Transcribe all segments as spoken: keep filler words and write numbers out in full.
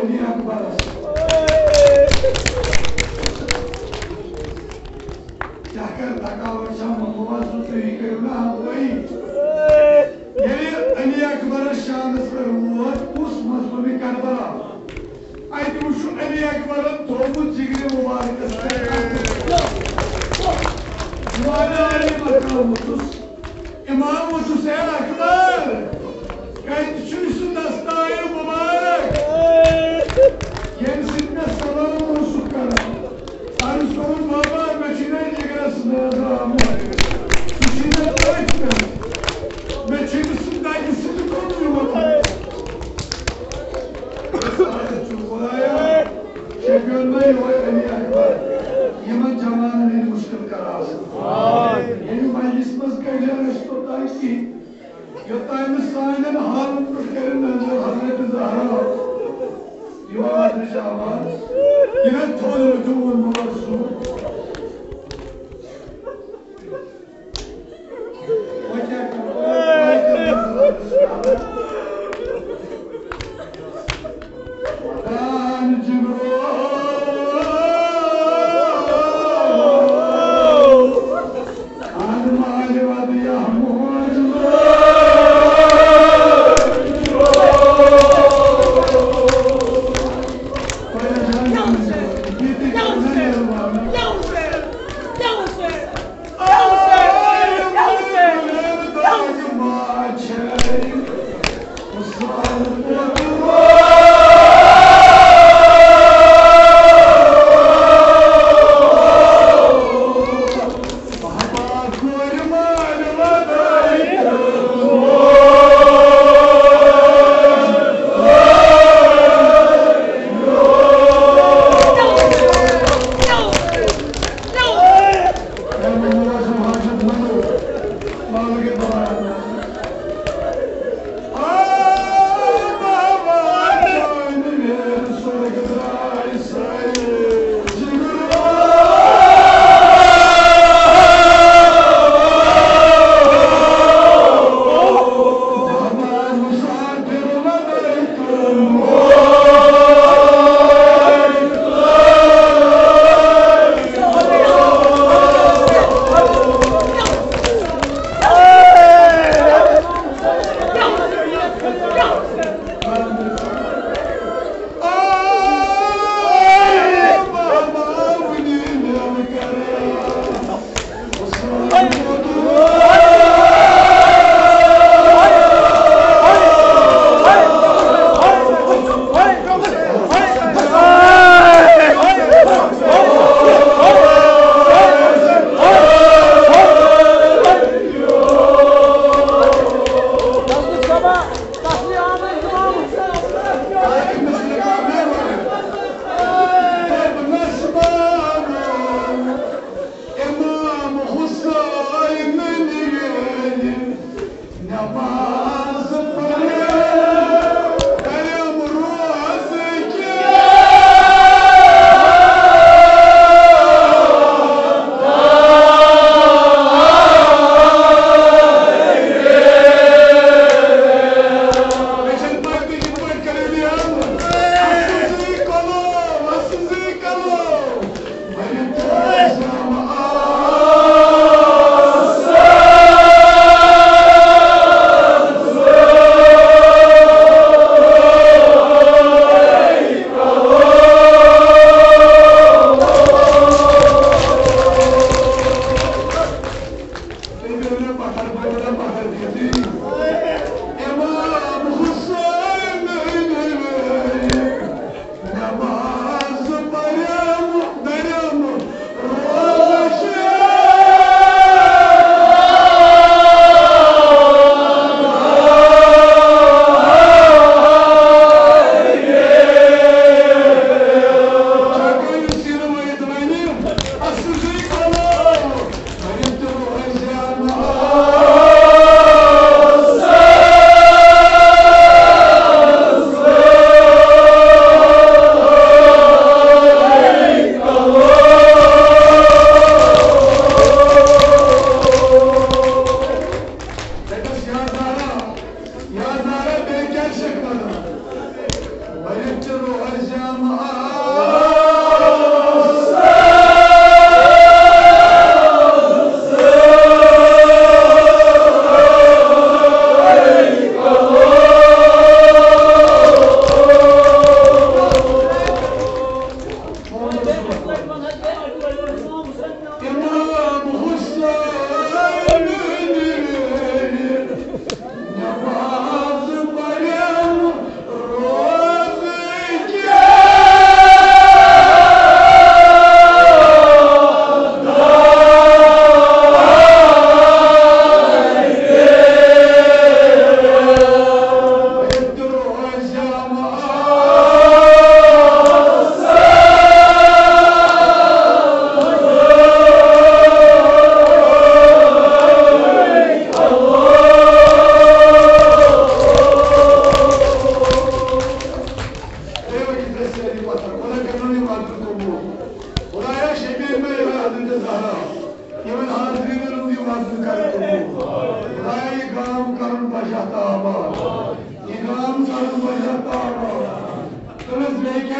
علی اکبرس۔ کیٛاہ کر تھکاوٹ چھا ممبوس زُو تُہۍ کٔرِو نہٕ ہموٲیی؟ ییٚلہِ علی اکبرس شانس پٮ۪ٹھ ووت، کُس مظلومِ کربلا؟ اتہِ وُچھ علی اکبرن تھوومُت جگرِ مبارکس پٮ۪ٹھ۔ وعلیٰ علی مقام ووٚتھُس۔ امام ووٚتھُس، اے اکبر، کتہِ چھُے سُہ دستار مبارک، ییٚمہِ سۭتۍ مےٚ سلام اوسُکھ کران؟ عرض کوٚرُن، بابا، مےٚ چھُے نہ جگرس نظر آمُت، ژٕ چھُے نہ تٔتھۍ پٮ۪ٹھ، مےٚ چھُے نہٕ سُہ دگہِ سۭتۍ کوٚرمُت یِمن۔ خۄدایا، شفیع المے یِہوٚے علی اکبر، یِمن جوانن ہٕنٛدۍ مُشکِل کر آسان۔ ییٚمہِ مجلسہِ منٛز کٔڑۍ زٮ۪ن أسۍ توٚتام کِہیٖنۍ، یوٚتام نہٕ سانٮ۪ن حالن پٮ۪ٹھ کَرِ نظر حضرت زہرا۔ یِوان حضرت شہباز، یہِ گژھِ تھوٚد وٕچھُن ووٚنمُت اوس سُہ۔ وۄنۍ کیٛاہ کرو؟ وۄنۍ کیٛاہ کرو؟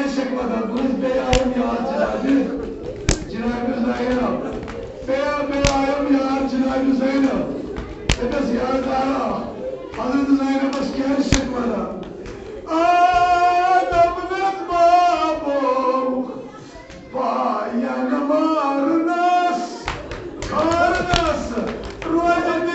شکوہ تھا، بہٕ چھُس بیٚیہِ آیَم یاد جناب، جناب زینب۔ بیٚیہِ، بیٚیہِ آیَم یاد جناب زینب۔ تٔمِس یاد آو، حضرت زینبَس کیٛازِ شکوہ تھا؟ آدم نت بابو پایَن مارنس، کھارنس روزِ دِ۔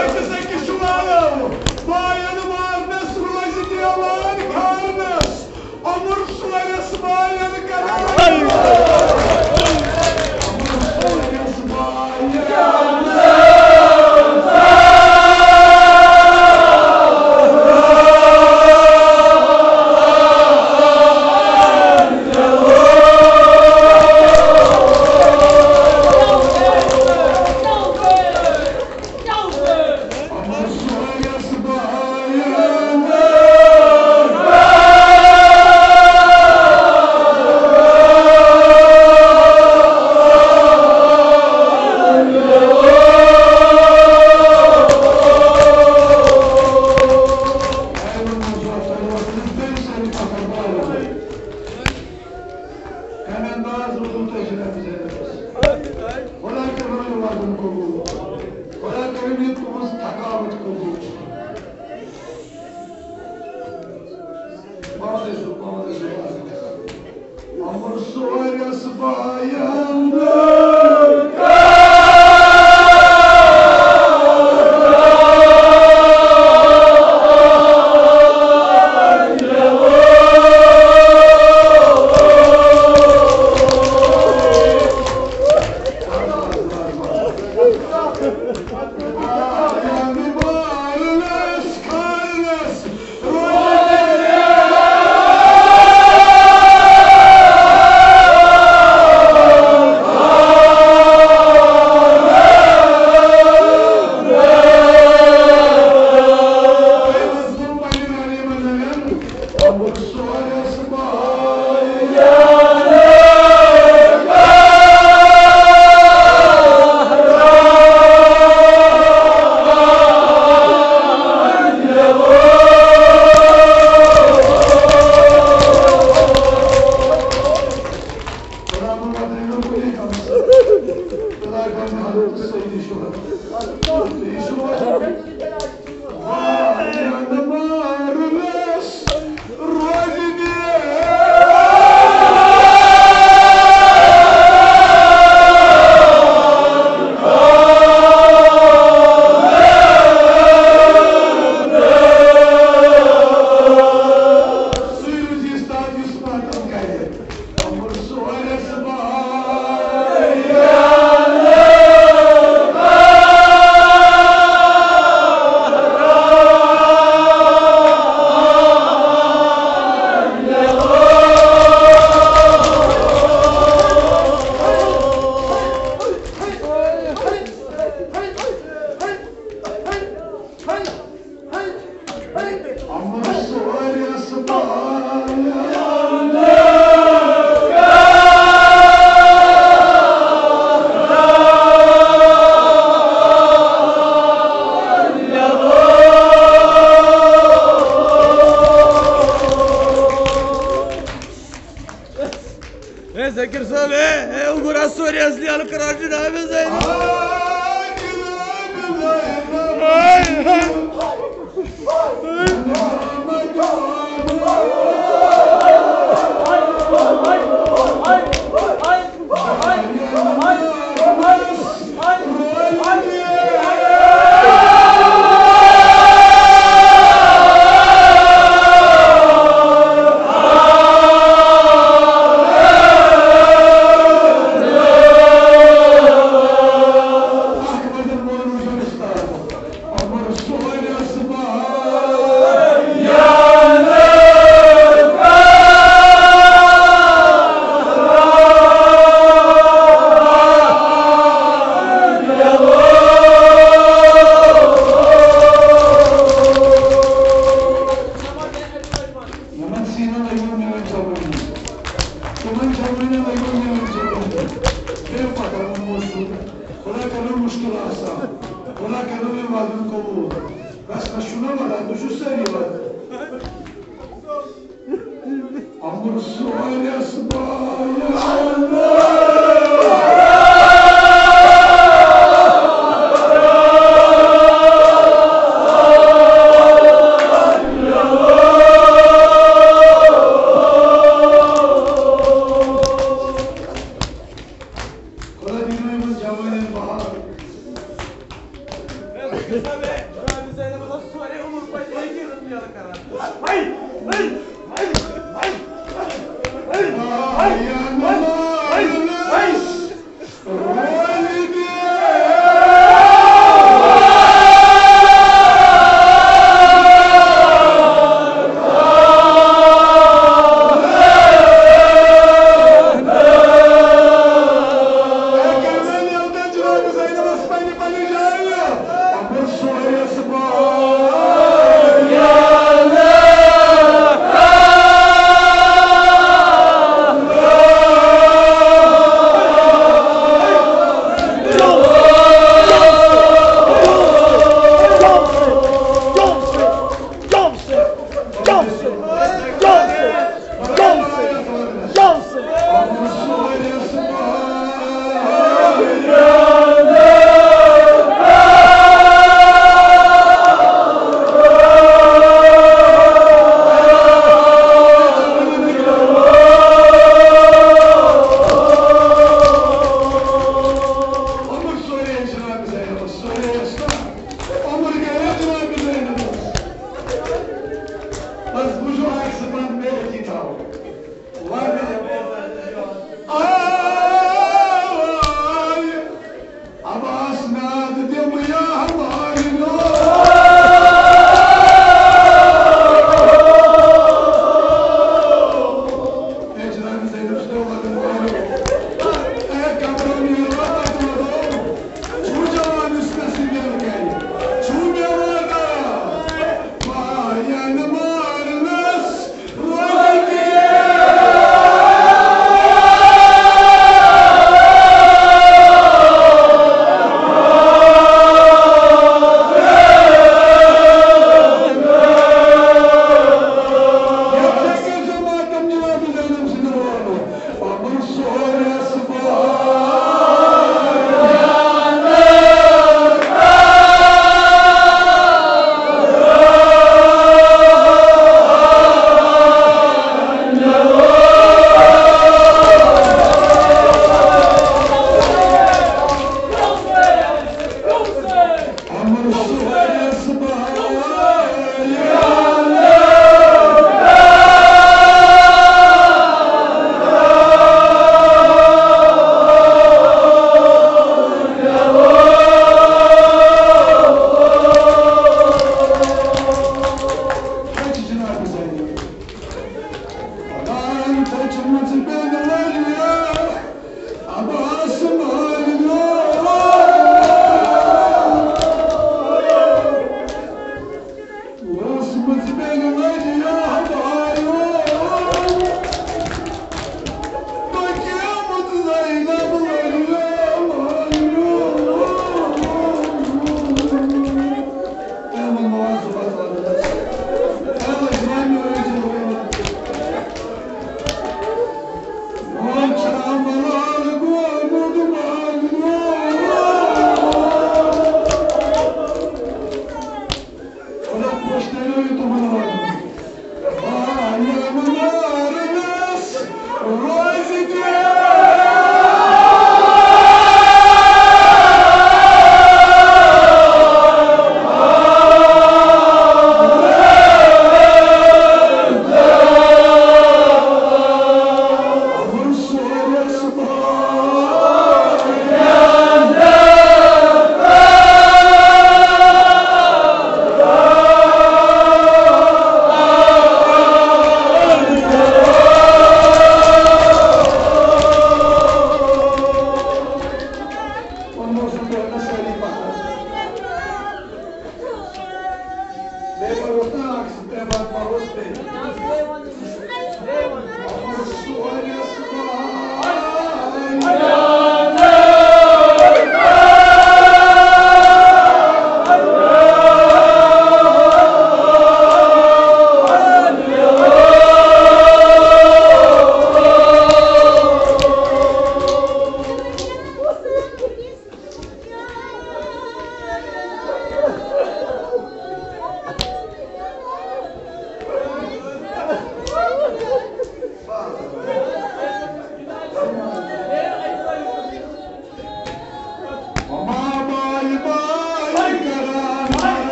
أکِس أکِس چھُ وَنان، پایَن مارنس روزِ دیوان کھارنس۔ عمر سورس باین کران۔ عمر سورس باین۔ کمہِ انداز روٗدوٕ تۄہہِ جناب زینبس؟ خۄدا کٔرِنو یہِ وعدُن قبوٗل۔ خۄدا کٔرِن یہِ تُہٕنٛز تھکاوٹ قبوٗل۔ پانٛژے سُہ، پانٛژے سُہ۔ عمر سورس باین۔ اے ذاکر صٲب، اے، اے، عمر سورس لیل کران جناب زینب۔ یِمن سیٖنن لٔگِو میٲنۍ چَپٕنۍ۔ یِمن جوانن لگیو میٲنۍ زندگی۔ مےٚ پتہ ووٚنمو سُہ، خۄدا کرنو مُشکل آسان، خۄدا کرنو مےٚ وعدُن قبوٗل۔ بس، بس چھُنہ وَنان، تُہۍ چھِو سٲری وَنان۔ عمر سوارس بایا۔ خۄدا دِیِن یِمن جوانٮ۪ن بہار۔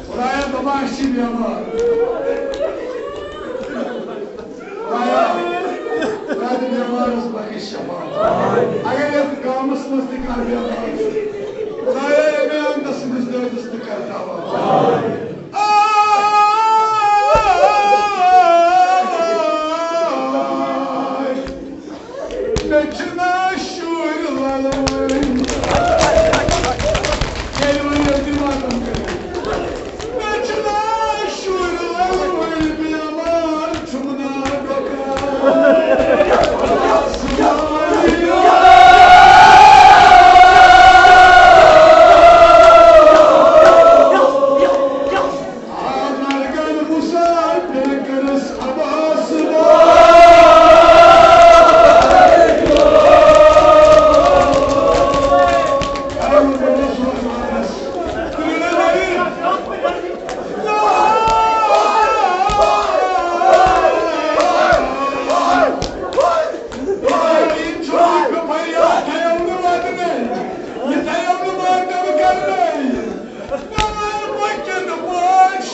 خدایا، دپان اَسہِ چھِ بٮ۪مار۔ خدایا، پرٛٮ۪تھ بٮ۪مارس بخش شفا۔ اگر یتھ گامس منٛز تہِ کانٛہہ بٮ۪مار چھُ، خدایا، ییٚمہِ آنگنس منٛز دٲدِس تہِ کر دوا۔ مےٚ چھِنہ شُرۍ لَلہٕ وٲلۍ۔ ییٚلہِ وۄنۍ ییٚلہِ تہِ ماتم کٔرِو۔ مےٚ چھِنہ شُرۍ لَلہٕ وٲلۍ، بٮ۪مار چھُم نا ڈۄکار۔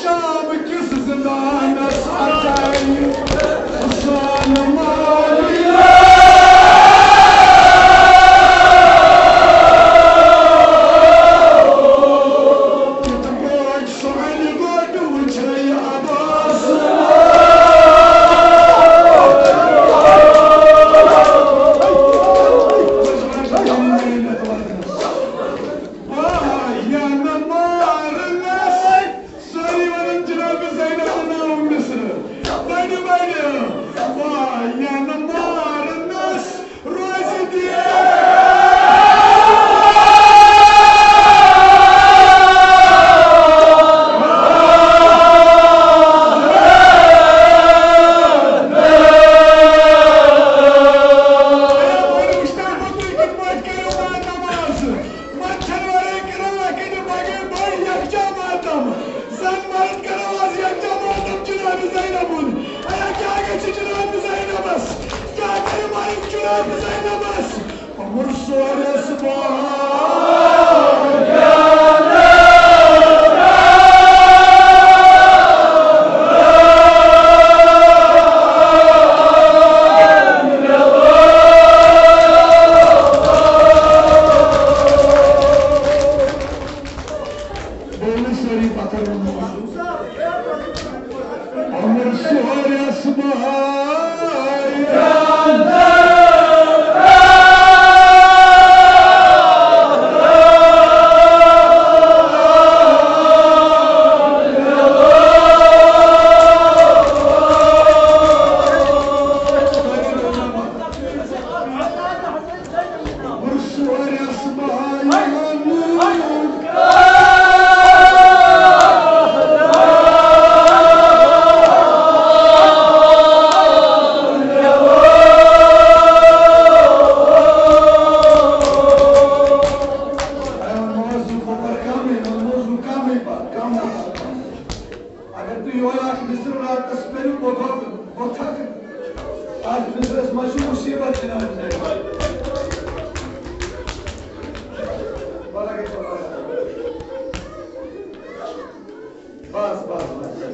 شام کِس زمانس اژے سۄنہٕ مالہِ۔ کِتھ پٲٹھۍ سۄنہٕ گوٚٹ وٕچھے عباس۔ واہ، یا نہ مارنس۔ سٲری ونان جناب زینب ناو مصر۔ بڑِ بڑِ۔ واہ، یا نہ مارنس روزِ دِ۔ مَتھن ورٲے کرو اَکہِ دۄہ پگہہ بٔڑ یکجا ماتم۔ زن مرد کرو آز یکجا ماتم جناب زینب ہُنٛد۔ ایا کیٛاہ گژھِ جناب زینبس؟ کیٛاہ کرِ مرد جناب زینبس؟ عمر سورس بہار۔ بولو سٲری پتھر۔ عمر سورس بہار۔ اگر تُہۍ یورٕ اکھ مِصرٕ راتس پٔرِو، بہٕ تھکہٕ، بہٕ تھکہٕ۔ اتھ مِصرس منٛز چھُ مُصیٖبت جناب۔ بس، بس، بس۔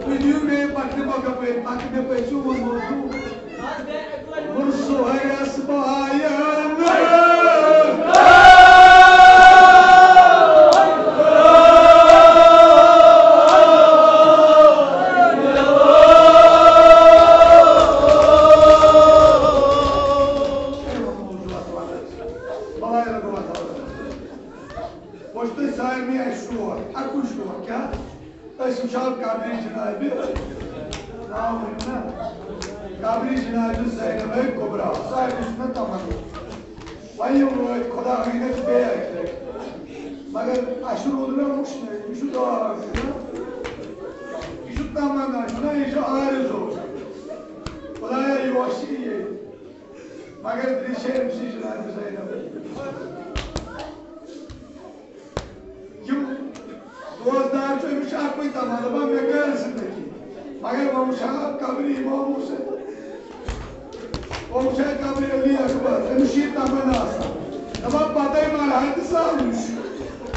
تُہۍ دِیِو مےٚ پکنہٕ مۄکھٕ پٲٹھۍ، پکنہٕ مےٚ پٔکِو وۄنۍ موضوع۔ وُن سُہرس بایہِ وٕچھ تُہۍ سارنٕے اَسہِ شوق، اَکُے شوق، کیٛاہ؟ أسۍ وٕچھو قبرِ جنابِ، ناو ؤنِو نا، قبرِ جنابِ زینب کُبرا، سارنٕے چھُ مےٚ تمنا۔ وۄنۍ یِم وٲتۍ، خۄدا أنِتھ بیٚیہِ اَکہِ لَٹہِ۔ مگر اَسہِ روٗد نہٕ وٕچھنَے، یہِ چھُ داغ، چھُنہ؟ یہِ چھُ تمنا، چھُنہ؟ یہِ چھُ آرزو۔ خۄدایا، یہِ اوس یہِ ییٚتہِ۔ مگر درٛے چھِ أمۍ سٕے جنابِ زینب۔ یِم دوستدار چھِ، أمِس چھِ اَکُے تمنا، دَپان، مےٚ کَر زِندگی۔ مگر وۄنۍ وٕچھان اَتھ قبرِ اِمامو سۭتۍ۔ وۄنۍ وٕچھان قبرِ علی اکبر، أمِس چھِ یہِ تمنا آسان۔ دَپان، پَتَے ما ہا تہِ سہلٕے چھُ۔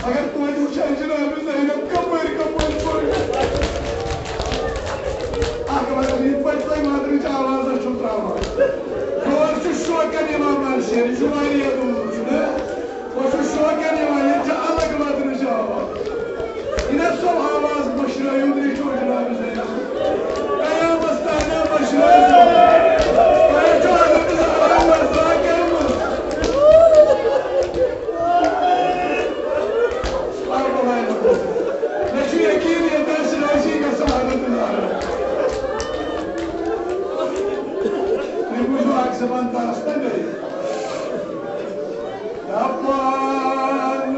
مگر توتہِ وٕچھان جنابِ زینب کَپٲرۍ کَپٲرۍ پٔر۔ اَکھ وَتھ، یِتھ پٲٹھۍ تُہۍ مَدرٕچ آوازَس چھِو ترٛاوان۔ یور چھُ شوقَن یِوان مَرشَر، یہِ چھُ واریاہ دوٗر، چھُنہ؟ وۄنۍ چھُ شوقَن یِوان، ییٚتہِ چھِ الگ مَدرٕچ آواز۔ یہِ نہ سۄ آواز مٔشرٲیِو، درٛے چھو جنابِ زینب۔ قیامَس تام مٔشرٲیِو۔ تۄہہِ چھو حضرت زہرا مَذاق کٔرمٕژ۔ مےٚ چھُ یقیٖن، ییٚتہِ آسہِ رٲضی گژھان حضرت زہرا۔ تُہۍ بوٗزِو اَکھ زبان دَرس تہٕ بیٚیہِ۔ دَپان،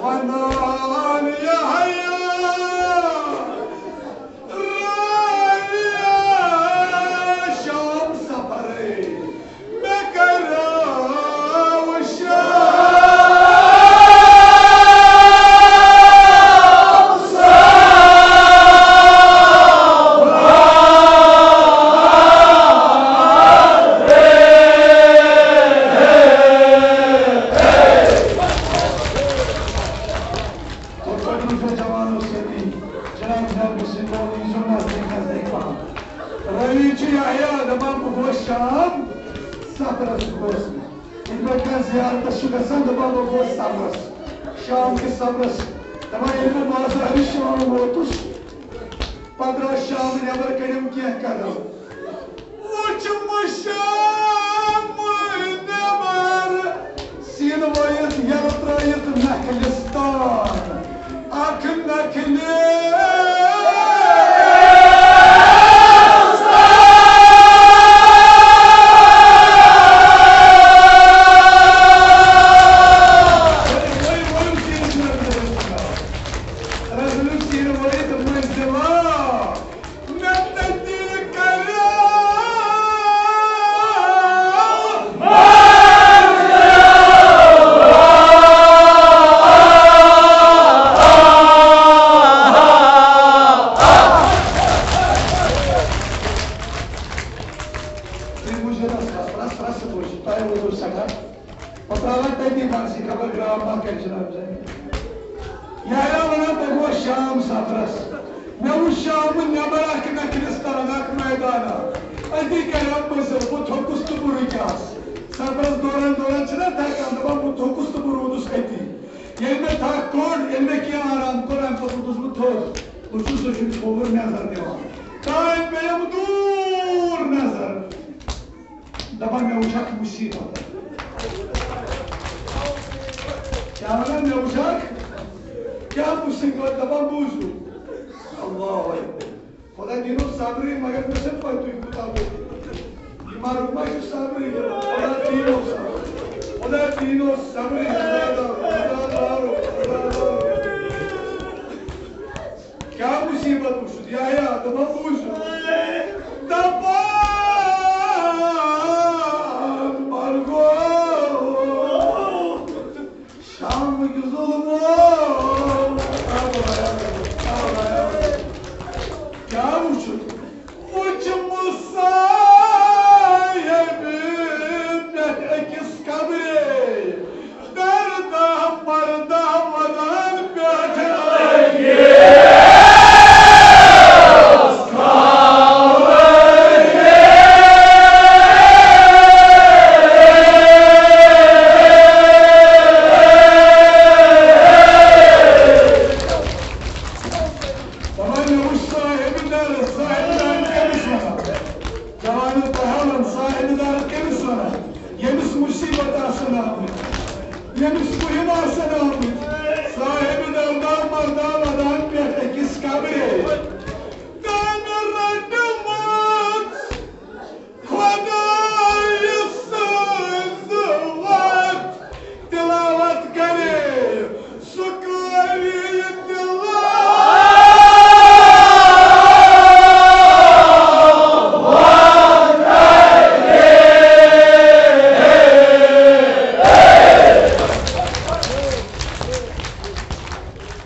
وَنان یہِ حیا، راویہ شام سفرے، مےٚ کراو شام سفرے۔ اور پتہٕ وٕچھو جوانو سۭتی، جناب جناب سۭتۍ گوٚو یہِ زیُن نزدیٖک نزدیٖک پہم۔ رٲوی چھُ یحییٰ دَپان، بہٕ گوس شام سفرس گوس۔ ییٚلہِ بہٕ کانٛہہ زیارتس چھُ گژھان، دَپان، بہٕ گوس سفرس، شام کِس سفرس۔ دَپان، ییٚلہِ بہٕ مازہرِ شام ووتُس، پتہٕ درٛاو شام نٮ۪بر، کٔڑِم کینٛہہ قدم۔ وٕچھ مُشام نٮ۪بر، سیٖنہٕ وٲیِتھ، یَلہٕ ترٛٲیِتھ نکھلِستان۔ اکھ نکھلِستان۔ ؤلِو، ؤلِو، سیٖنہٕ وٲیِتھ، ؤلِو، سیٖنہٕ وٲیِتھ، مٔنٛزِما۔ مےٚ تَتہِ کَرِ۔ تُہۍ بوٗزِو حظ، رَس، رَس بوٗزِو، تۄہہِ ووتوٕ سٮ۪ٹھاہ۔ پتہٕ آو تٔتی باسہِ خبر گرٛام ما کرِ جناب زنہِ۔ یحییٰ ونان، بہٕ گوس شام سفرس۔ مےٚ وُچھ شامہٕ نٮ۪بر اکھ نکھلِستان، اکھ میدانا۔ أتی کریو مٔزِل، بہٕ تھوٚکُس تہٕ بہٕ رُکیوس۔ سفرس دوران دوران چھِنہ تھکان، دپان، بہٕ تھوٚکُس تہٕ بہٕ روٗدُس أتی۔ ییٚلہِ مےٚ تھکھ کوٚڑ، ییٚلہِ مےٚ کینٛہہ آرام کوٚر، امہِ پتہٕ روٗدُس بہٕ تھوٚد۔ بہٕ چھُس دٔچھُن کھووُر نظر دِوان۔ تام پیٚیم دوٗر نظر۔ دپان، مےٚ وٕچھ اکھ مُصیٖبت۔ کیٛاہ وَنان، مےٚ وٕچھ اکھ کیٛاہ مُصیٖبت؟ دپان، بوٗزِو۔ اللہ اکبر۔ خۄدا دِنو صبرٕے، مگر مےٚ چھَنہٕ پَے تُہۍ کوٗتاہ وٲتِو۔ یہِ مرُن ما چھُ صبرٕے؟ خۄدا دِنو صبر۔ خۄدا دِنو صبرٕے۔ خۄدا دارو، خۄدا دارو۔ کیٛاہ مُصیٖبت وٕچھُتھ؟ یحییٰ، دَپان، بوٗزِو۔ دَپان، مَرگو، شامٕکۍ ظُلمو۔ کیٛاہ وٕچھُتھ؟ وٕچھ مُصایبہِ پٮ۪ٹھ أکِس قبرے۔ دردہ پردہ ودان پٮ۪ٹھ آیے۔ دَپان، مےٚ وٕچھ صاحب در، صاحب در کٔمِس وَنان؟ جوانو تہٕ حالن، صاحب در کٔمِس وَنان؟ ییٚمِس مُصیٖبت آسن آمٕتۍ۔ ییٚمِس مُہِم آسن آمٕتۍ، صاحب دردا مردا ودان پٮ۪ٹھ أکِس قبرِ۔ تٔمۍ رٔٹمٕژ خۄدایہِ سٕنٛز وَتھ۔ تِلاوت کرے سُہ قٲری تِلاوت۔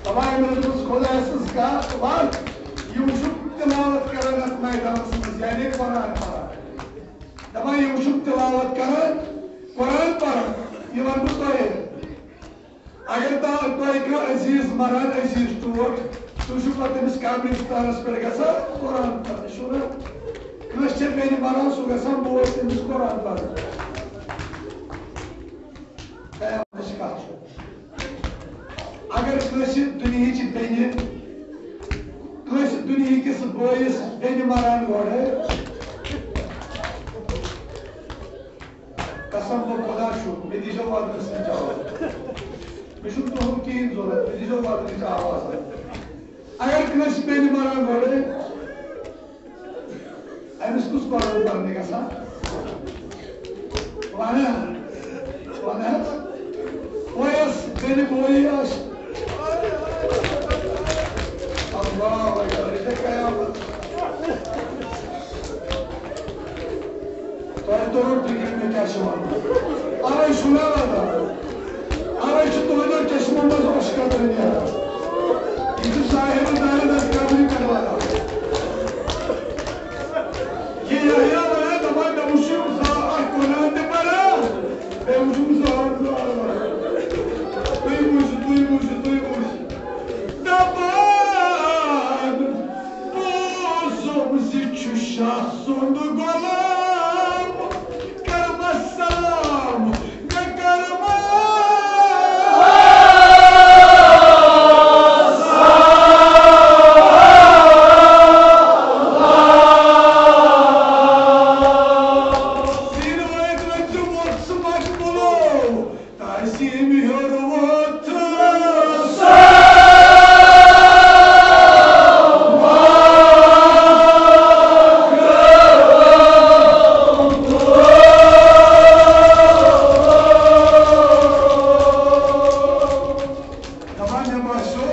تمام رٔٹمٕژ خۄداے سٕنٛز کتھ وتھ، یہِ وٕچھُکھ تِلاوت کران اتھ میدانس منٛز، یعنی قرآن پران۔ دپان، یہِ وٕچھُکھ تِلاوت کران، قرآن پران، یہِ ونہٕ بہٕ تۄہہِ۔ اگر تا-، تۄہہِ کانٛہہ عزیز مران، عزیز ٹوٹھ، تُہۍ چھِو پتہٕ تٔمِس قبرِستانس پٮ۪ٹھ گژھان قرآن پرنہِ۔ چھُو نا کٲنٛسہِ چھےٚ بیٚنہِ مران، سُہ گژھان بوے تٔمِس قرآن پرنہِ۔ قیامتٕچ کتھ چھِ۔ اگر کٲنٛسہِ دُنیہٕچ بیٚنہِ، کٲنٛسہِ دُنیہٕکِس بٲیِس بیٚنہِ مران گۄڈَے، قسم بہٕ خۄدا چھُ، مےٚ دیٖزیو وَدنَس نِش آواز۔ مےٚ چھُنہٕ تُہُنٛد کِہیٖنۍ ضوٚرَتھ، مےٚ دیٖزیو وَدنٕچ آواز۔ اگر کٲنٛسہِ بیٚنہِ مران گۄڈَے، أمِس کُس قرآن پرنہِ گژھان؟ وَنہٕ، وَنہٕ حظ۔ وۄنۍ یۄس بیٚنہِ بویی آسہِ۔ اللہ اکبر، یہِ چھےٚ قیامت۔ تۄہہِ توٚرُو فِکرِ مےٚ کیٛاہ چھُ وَنُن؟ اَوَے چھُ مےٚ وَنان۔ اَوَے چھُ تُہٕنٛدیو چشمو منٛز اوٚش قطرٕ نیران۔ یہِ چھُ صاحب دارِ دَس قبرِ پٮ۪ٹھ وَنان۔ یہِ یحییٰ وَنان، دَپان، مےٚ وُچھ یِم زا-، اَکھ قرآن تہِ پَران، بیٚیہِ وُچھُم زہر، زہر وَنان۔ تُہۍ بوٗزِو، تُہۍ بوٗزِو، تُہۍ بوٗزِو۔ دَپان، بوزُم زِ چھُ شاہ سُنٛد غلام۔ کرمس سلام، مےٚ کرمس۔ سیٖنہٕ وٲتۍ وٲتۍ تہٕ ووت سُہ مقبولو۔ تَسہِ ہیوٚر ووٚتھ سُہ۔ دَپان، مےٚ باسیو،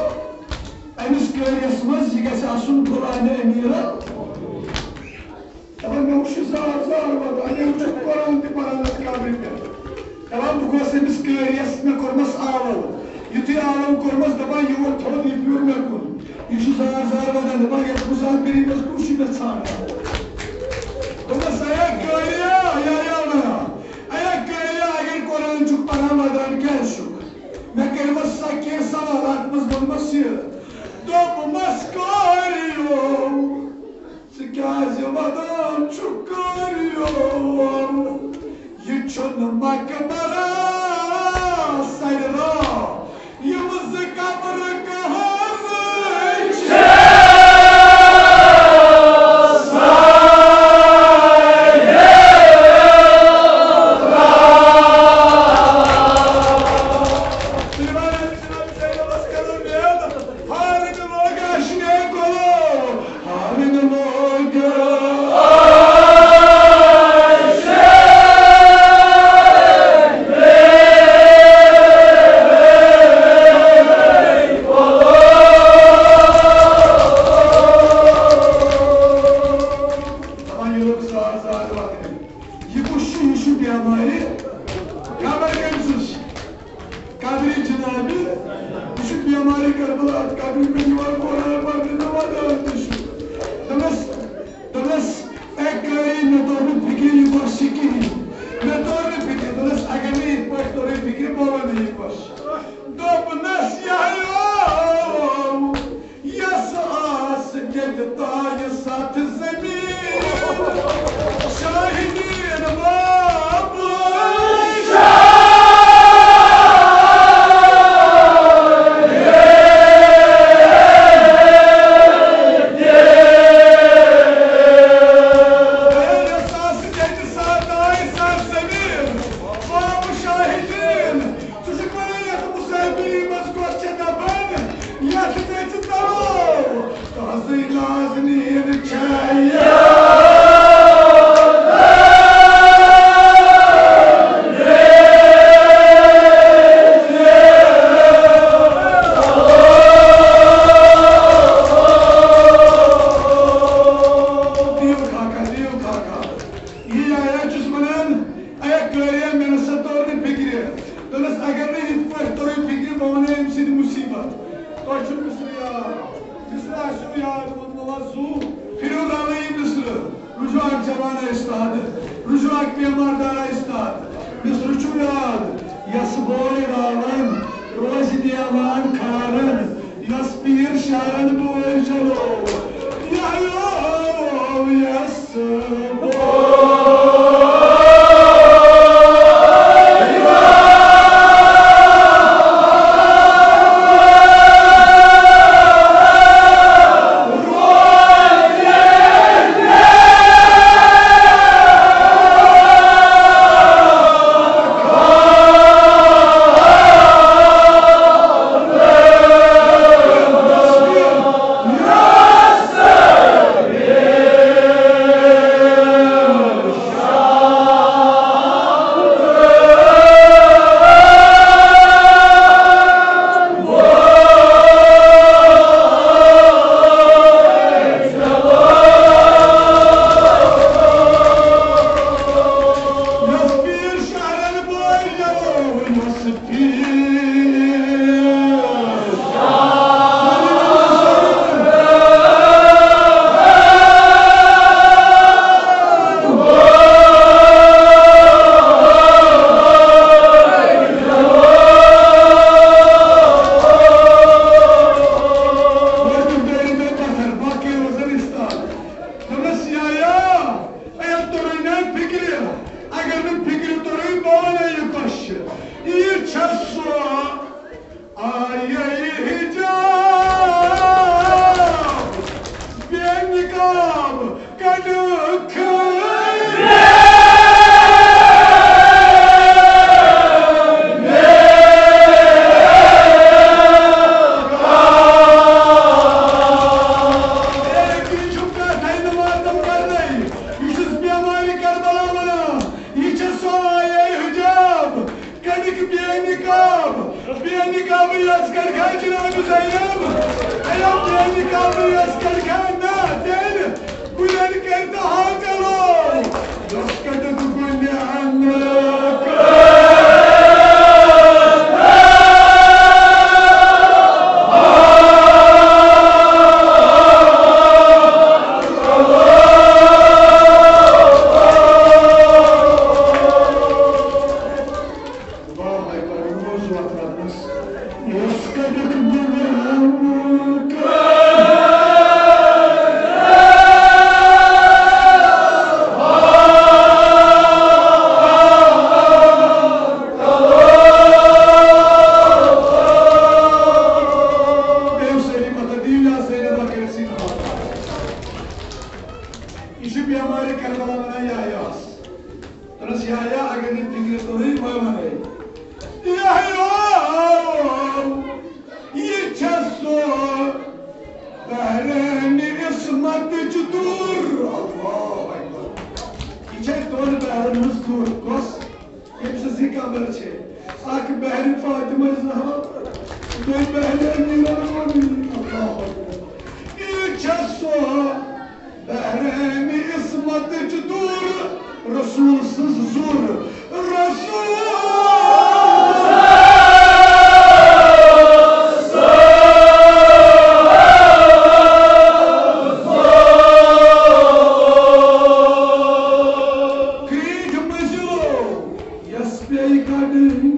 أمِس قٲریَس منٛز یہِ گژھِ آسُن قرآنِ أمیٖرا۔ دَپان، مےٚ وُچھ یہِ زار زار واتان، مےٚ وُچھ قرآن تہِ پَران اَتھ قبرِ پٮ۪ٹھ۔ دَپان، بہٕ گوس أمِس قٲریَس، مےٚ کوٚرمَس آلو۔ یُتھُے آلو کوٚرمَس، دَپان، یہِ ووت تھوٚد، یہِ پیوٚر مےٚ کُن۔ یہِ چھُ زار زار واتان، دَپان، یَتھ مُسافِرِ منٛز کُس چھُ مےٚ ژھانٛڈان؟ دوٚپمَس، اے قٲریا، یا، یا وَنان، اے قٲریا، اگر قرآن چھُکھ پَران، وَدان کیٛازِ چھُکھ؟ مےٚ کٔرمَس سۄ کینٛہہ سوالات منٛز ووٚنمَس یہِ۔ دوٚپمَس، قٲریو، ژٕ کیٛازِ وَدان چھُکھ قٲریو؟ یہِ چھُنہٕ مقبرہ سَرِ را، یِم زٕ قبرٕ کہنٛزٕ چھِ۔ سُلیمان علیہ السلام سیدس کرو نیل، ہارن لوگ اشنے کولو، ہارن لوگ اشنے۔ تۄہہِ چھُ مِصرٕ یاد۔ مِصرٕ آسیو یاد ووٚنمُت وۄنۍ زُو۔ پھِرِو رَلہٕ یہِ مِصرٕ۔ رُجوٗ اکھ جوان استاد۔ رُجوٗ اکھ بیمار دار استاد۔ مِصرٕ چھُ یاد۔ یَس بوے راوان روزِ دیوان کھاران۔ یَس پیٖر شارن بوے چلو۔ یہِ آیو یَس بوے۔ دوٚپنَس، یا، یا، اے، توٚرُے نہ فِکرِ؟ اگر نہٕ فِکرِ توٚرُے، بہٕ وَنَے یہِ کۄس چھِ۔ یہِ چھےٚ سۄ آیے حجاب، بے نقاب کَڑٕکھ۔ یہِ چھُ کَتھَے نہٕ واتان کَرنَے۔ یہِ چھُس بیمارِ کربلا وَنان۔ یہِ چھےٚ سۄ آیے حجاب۔ کَڑٕکھ بے نقاب، بے نقابٕے یَس کَڑکھا جناب زینب۔ اے بے نقابٕے یَس کَڑکھا نہ تیٚلہِ کُلٮ۪ن کٔرۍ تہٕ ہا چلو۔ یَس کَڑٕکھ گُلہِ اَنہٕ۔ اللہ اکبر، یہِ اوس وۄتھ وۄتھنَس۔ یَس کَڑٕکھ بُنیامُک۔ بیٚیہِ سٲری مطلب دِیِو یا سٲری نفر کٔرِتھ سیٖدھا۔ یہِ چھُ بیمارِ کربلا وَنان یحییٰ ہَس۔ دوٚپنَس، یحییٰ، اگر نہٕ فِکرِ توٚرُے، بہٕ وَنَے۔ یحییٰ، یہِ چھےٚ سۄ بحرِ عصمتٕچ دوٗر۔ اللہ اکبر۔ یہِ چھےٚ دۄن بحرَن ہٕنٛز دوٗر۔ کۄس؟ ییٚمہِ سٕنٛز یہِ قبر چھِ۔ اکھ بحرِ فاطمہ زہرا، بیٚیہِ بحرِ امیر المومنین۔ اللہ اکبر۔ یہِ چھےٚ سۄ بحرِ عصمتٕچ دوٗر، رسول سٕنٛز زُر۔ رسول کریٖٹھ مٔنٛزِلو یَس پیٚیہِ کَڑٕنۍ۔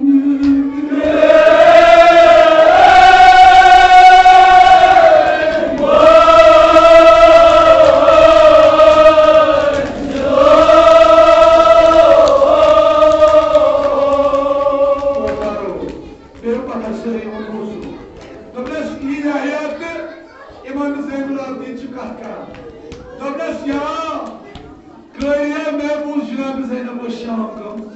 بیٚیہِ پَتہٕ سٲری یِوان موضوع۔ دوٚپنَس، یہِ یحییٰ تہٕ امام زین العابدین چھِ کَتھ کَران۔ دوٚپنَس، یا قٲریا، مےٚ بوٗز جناب زینب ٲس شام گٔمٕژ۔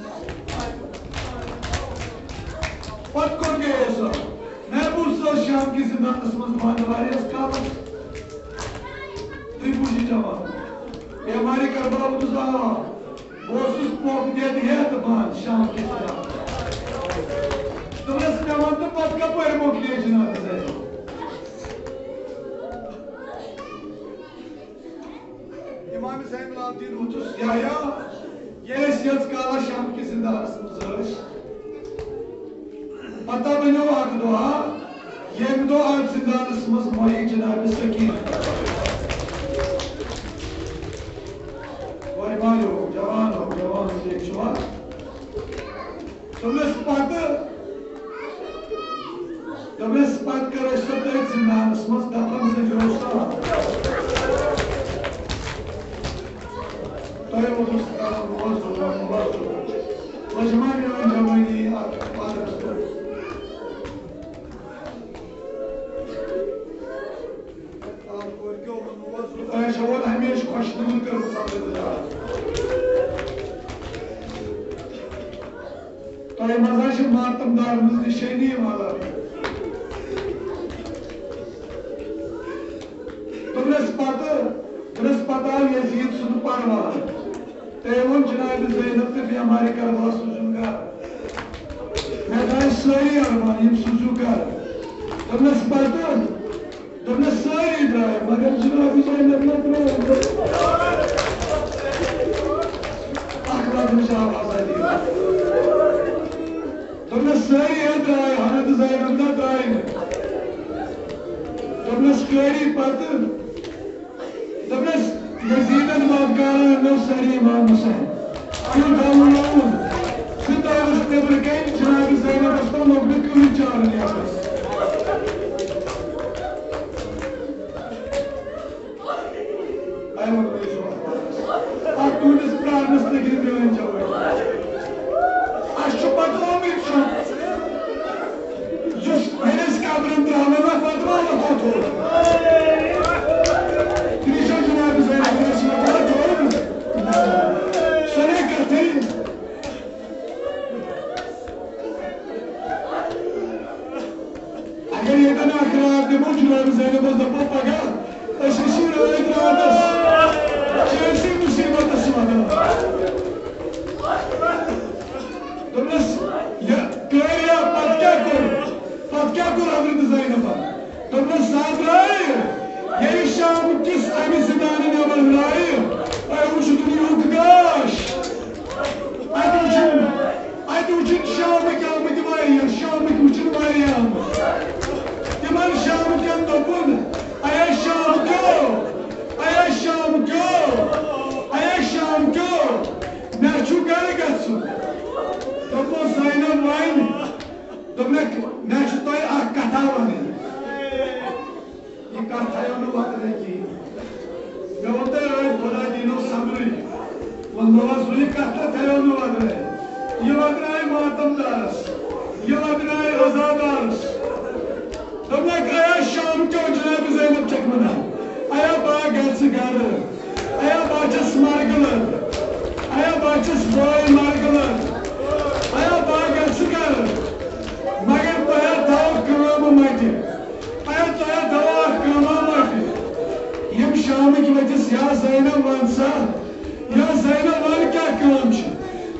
پَتہٕ کوٚت گٔیے سۄ؟ مےٚ بوٗز سۄ ٲس شام کِس زِنٛدانَس منٛز بنٛد واریاہَس کالَس۔ تُہۍ بوٗزِو جواب۔ بیمارِ کربلا ووتُس آ۔ بہٕ اوسُس پۄپھ دٮ۪د ہٮ۪تھ بنٛد شام کِس زِنٛدانَس۔ دوٚپنَس، مےٚ وَن تہٕ پَتہٕ کَپٲرۍ مۄکلے جناب زینب؟ امام زین العابدین ووٚتھُس، یحییٰ، ییٚلہِ أسۍ ییٖژ کالہ شام کِس زِنٛدانَس منٛز ٲسۍ، پتہ بنیو اکھ دۄہ، ییٚمہِ دۄہ اَتھ زِندانَس منٛز مۄیہِ جناب سکیٖن۔ کورِ مالیو، جوان ہو، جوان ہو، ٹھیٖک چھُوا؟ دوٚپنَس پَتہٕ، دوٚپنَس پَتہٕ کٔر اَسہِ سۄ تٔتھۍ زِندانَس منٛز دفن زٕ جوش تام۔ تۄہہِ اوسُس کران روز روز روز روز۔ وۄنۍ چھِ وۄنۍ میٛٲنۍ جوٲنی اَتھ پَتہٕ۔ تۄہہِ چھَو وۄنۍ ہمیشہِ خۄش تِمن کٔرمٕژ سمجھِ۔ تۄہہِ منٛز حظ چھِ ماتم دار ہٕنٛز نِشٲنی یِوان لبنہٕ۔ دوٚپنَس پَتہٕ، دوٚپنَس پَتہٕ آو یزید سُنٛد پروان۔ تٔمۍ ووٚن جناب زینب تہٕ بیمارِ کربلا سوٗزِن گرٕ۔ مےٚ درٛاے سٲری ارمان، یِم سوٗزِو گرٕ۔ دوٚپنَس پَتہٕ، دوٚپنَس سٲری درٛاے، مگر جناب زینب نہ درٛاے۔ اکھ لفظ چھِ آواز آیہِ۔ دوٚپنَس سٲری ہے درٛاے، حضرت زینب نہ درٛاے نہٕ۔ دوٚپنَس کٲری پَتہٕ۔ دوٚپنَس، یزیدن وابکارن اننو سٲری امام حسین۔ تیوٗت آو لوٗر۔ سُہ درٛاوُس نیٚبرٕ کَنہِ، جناب زینبس تام لوٚگ نہٕ کٕہٕنۍ چارٕ نیرنس۔ اَتھ تُہٕنٛدِس پرٛارنس لٔگِتھ میٛٲنۍ جوٲنی۔ اَسہِ چھُ پتہٕ آمُت چھُ۔ یُس پننِس قبرن ترٛاوان نہ پتہٕ ما وۄتھو تھوٚد۔ تِم چھا جناب زینب رسول اللہ تھوٚد؟ سۄ نے کتھٕے۔ اگر ییٚتٮ۪ن اکھ راتھ دِمو جناب زینبس دپو پگاہ أسۍ ٲسی رٲتۍ راتس سٲرسٕے مُصیبتس وَنان۔ دوٚپنَس، یہِ کٲریا پتہٕ کیٛاہ کوٚر؟ پتہٕ کیٛاہ کوٚر حضرت زینبن؟ دوٚپنَس، سُہ درٛاے، ییٚلہِ شام کِس اَمہِ زِندانہٕ نٮ۪بر درٛاے، تۄہہِ وٕچھِو دُنیاہُک گاش۔ اَتہِ وٕچھِن، اَتہِ وٕچھِن شامٕکۍ آمٕتۍ واریاہ، شامٕکۍ وٕچھِن واریاہ آمٕتۍ۔ تِمن شامکٮ۪ن دوٚپُن، اے شامکیو، اے شامکیو، اے شامکیو، مےٚ چھُ گرٕ گژھُن۔ دوٚپمَس زینب وۄنۍ، دوٚپنَکھ، مےٚ چھُ تۄہہِ اکھ کتھا وَنٕنۍ۔ یہِ کتھ تھایو نہٕ وۄدرے کِہیٖنۍ۔ مےٚ ووٚن تۄہہِ رٲتۍ خۄدا دِنو صبرٕے۔ ووٚنمو حظ، یہِ کتھ تھایو نہٕ وۄدرے۔ یہِ وۄدرایہِ ماتم دارس، یہِ وۄدرایہِ عزادارس۔ دوٚپنَکھ، ایا شام کیو جناب زینب چھکھ وَنان، ایا بہٕ ہا گژھٕ گرٕ۔ ایا بہٕ چھَس مرگہٕ لٔر، ایا بہٕ چھَس بٲے مرگہٕ لٔر، ایا بہٕ گژھٕ گرٕ، مگر تۄہہِ ہا تھاوو کٲم مَٹہِ، ایا تۄہہِ ہا تھاوو اکھ کٲمہ مَٹہِ۔ یِم شامٕکۍ ؤتھِس، یا زینب وَن سا، یا زینب وَن کیٛاہ کٲم چھِ؟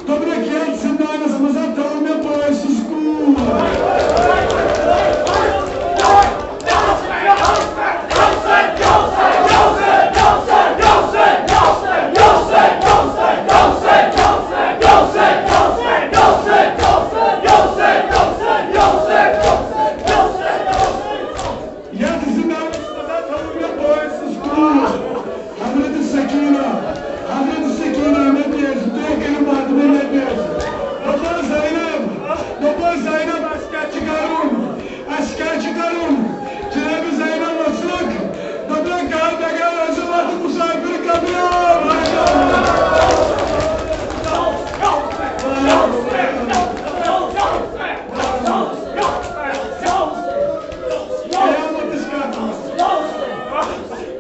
دوٚپنَکھ، یَتھ زِندانَس منٛز ہا تھٲو مےٚ بٲے سٕنٛز کوٗر۔ یَتھ زِندانَس منٛز ہا تھٲو مےٚ بٲے سٕنٛز کوٗر۔ حضرت سکینہ، حضرت سکینہ مےٚ تہِ ٲسۍ، تُہۍ کٔرِو مدد مےٚ تہِ ٲسۍ۔ دوٚپمَس زینب، دوٚپمَس زینب، اَسہِ کیٛاہ چھُ کَرُن؟ اَسہِ کیٛاہ چھُ کَرُن؟ جناب زینب ؤژھٕکھ، دوٚپنَکھ، گَرٕ بغٲر ٲسِو وَتہٕ مُسافِر قبرِ۔ قیامتس کتھ منٛز۔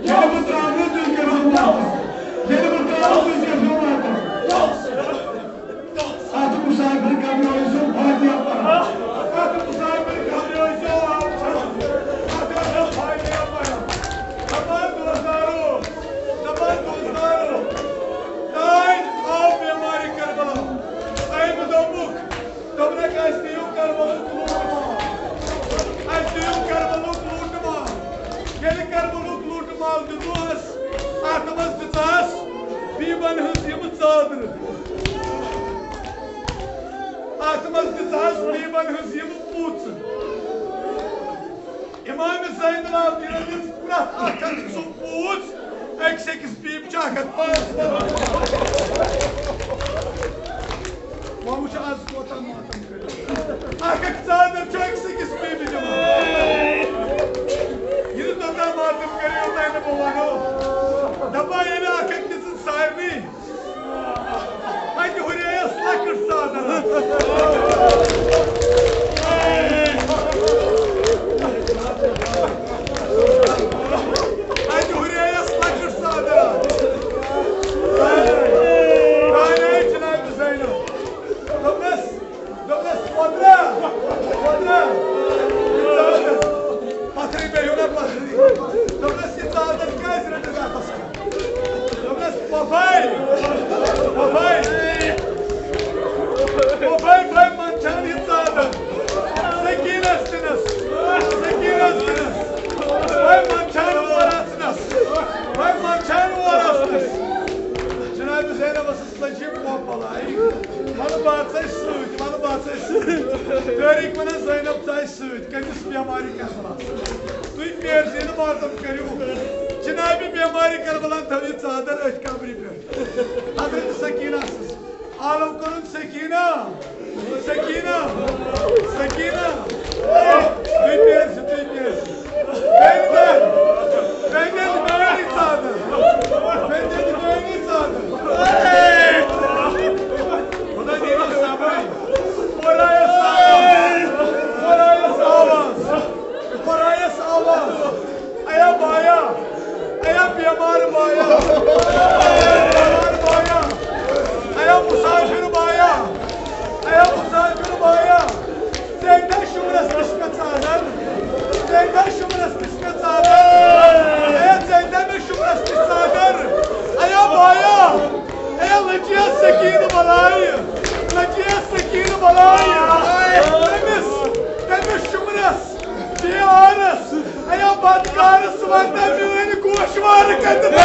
ییٚلہِ بہٕ ترٛاونہٕ تیٚلہِ کٔرۍزیو ماتم۔ ییٚلہِ بہٕ ترٛاونہٕ تیٚلہِ کٔرۍزیو ماتم۔ اتھ مُسافِر قبرِ ٲسۍزیو فاتحہ پران۔ اتھ مُسافِر قبرِ ٲسۍزیو فاتحہ پران۔ دپان دوستارو، دپان دوستارو، تانۍ آو بیمارِ کربلا۔ أمۍ دوٚپُکھ، دوٚپنَکھ، اَسہِ دِیِو کربلُک لوٗٹہٕ مال۔ اَسہِ دِیِو کربلُک لوٗٹہٕ مال۔ ییٚلہِ کربلُک لوٗٹہٕ مال دیُتنَس، اَتھ منٛز دِژہَس بیٖبَن ہٕنٛز یِم ژادرٕ۔ اَتھ منٛز دِژہَس بیٖبَن ہٕنٛز یِم پوٗژٕ۔ امام زین العابدینن دِژ پرٛٮ۪تھ اکھ اکھ سُہ پوٗژ أکِس أکِس بیٚیِس چھِ اکھ اکھ پانٛژھ۔ وۄنۍ وٕچھ آز کوتاہ ماتم کٔرِو۔ اکھ اکھ ژادر چھُ أکِس أکِس بیٚیِس دِوان۔ ییٚلہِ توٚتام ماتم کٔرِو، یوٚتام نہٕ بہٕ وَنو۔ دَپان ییٚلہِ اکھ أکۍ دِژٕن سارنٕے، اَتہِ ہُرییَس لۄکٕٹ ژادر۔ اَتہِ ہُرییَس لۄکٕٹ ژادر۔ اَہَن جناب زینب۔ دوٚپنَس، دوٚپنَس، "پۄدرا، پۄدرا، یہِ ژادر، پَتھرٕے بیٚہِو نا پَتھرٕے۔" دوٚپنَس، "یہِ ژادر کیٛازِ رٔٹٕتھ اَتھَس کٮ۪تھ؟" دوٚپنَس، "پۄپھاے، پۄپھاے، پۄپھاے، بہٕ منٛدچھان یہِ ژادر۔ سکیٖنَس دِنَس، سکیٖنَس دِنَس۔ بہٕ منٛدچھان اور اَژنَس، بہٕ منٛدچھان اور اَژنَس۔" جناب زینب ٲسٕس لٔجہِ پۄپھ بَلاے۔ وَلہٕ بہٕ اَژَے سۭتۍ، وَلہٕ بہٕ اَژَے سۭتۍ۔ طٲریٖق وَنان زینب ژاے سۭتۍ، کٔمِس؟ بیمارِ کربلا۔ تُہۍ پیرزِ نہٕ ماتم کٔرِو۔ جنابِ بیمارِ کربلا تھٲوِو ژادر أتھۍ قبرِ پٮ۪ٹھ۔ حضرت سکینہ سٕنٛز۔ عالم کوٚرُن سکینہ، سکینہ، سکینہ۔ تُہۍ پیرزِ، تُہۍ پیرزِ۔ بیٚیہِ دِ، بیٚیہِ دِ میٛٲنی ژادر۔ بیٚیہِ دِ میٛٲنی ژادر۔ خدا دِیِن صبر۔ خۄدایَس آواز، خۄدایَس آواز، خۄدایَس آواز۔ ایا بایا، ایا بیمار بایا، ایا بیمار بایا، ایا مسافر بایا، ایا مسافر بایا۔ ژےٚ دِ شُمرس نِش مےٚ ژادر، ژےٚ دِ شُمرس نِش مےٚ ژادر، ایا ژےٚ دِ مےٚ شُمرس نِش ژادر۔ ایا بایا، ایا لٔجیس سکیٖنہٕ بَلاے، لٔجیس سکیٖنہٕ بَلاے۔ تٔمِس، تٔمِس شُمرس، بیارس، ایا بدکارس وَنہٕ میٲنۍ گوشوارٕ کَتہِ؟